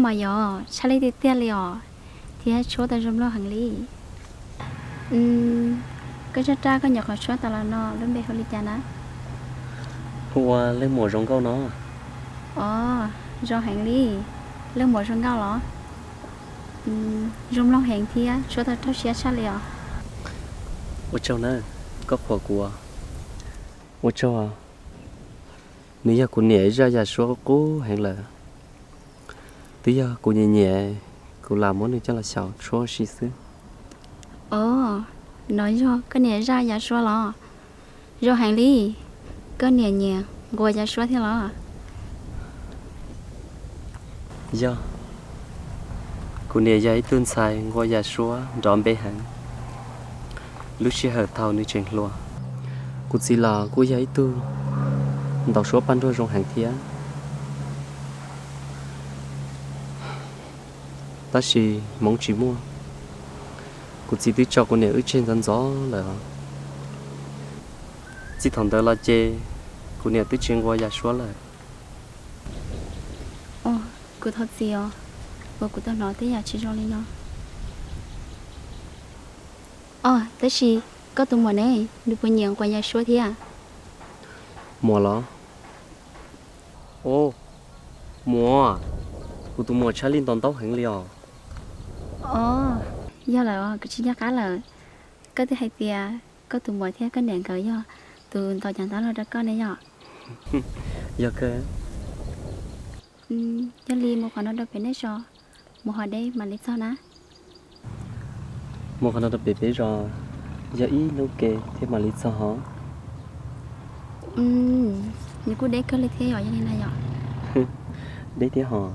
Mas yog tshaj lij tiag tiag li os, thiab tshuab tau zoo mloog heev li. Koj zaj raj koj nyuam qhuav tshuab tas los no lub npe hu li cas na? Hu ua Leej Muam Zoo Nkauj no. Os, zoo heev li. Leej Muam Zoo Nkauj los? Zoo mloog heev thiab tshuab tau raug siab tshaj li os. Ua tsaug na, koj qhuas kuv. Ua tsaug. Nws yog kuv niam zaj yam suab qub qub heev lawm. Twb yog kuv nyiam nyiam, kuv lam muab nws coj los xyaum tshuab si xwb. Os, no yog koj niam zaj yam suab los? Zoo heev li, koj niam nyiam nquas yam suab thiab los? Yog, kuv niam yog ib tug ntxhais nquas yam suab nrov npe heev. Lub sij hawm thaum nws tseem hluas, kuv txiv los kuj yog ib tug ntaus suab paj nruag zoo heev thiab. Tab sis hmoov tsis muaj, kuv txiv twb tso kuv niam wb tseg ntxov ntxov lawm. Txij thaum ntawd los ces kuv niam twb tsis nquas yam suab lawm. Os, kuv thov txim os, uas kuv tau hnov tej yam tsis zoo li no. Os, tab sis koj tus muam ne, nws puas nyiam nquas yam suab thiab? Muam los? Os, muam, kuv tus muam tshaj lij ntaus ntaub heev li os. Os, yog lawm os, kuv tsis nco qab lawm. Koj twb hais tias koj tus muam thiab koj niam nkawd yog tus ntaus cov ntaub los rau koj ne yom? Yog kawg. Yog li mus qhov no rau pem nej zos, mus hov deb mam li txog na. Mus qhov no rau pem peb zos yog ib hnub ke thiab mam li txog hov. Nws kuj deb kawg li thiab yom, yog li na yom? Deb thiab hos.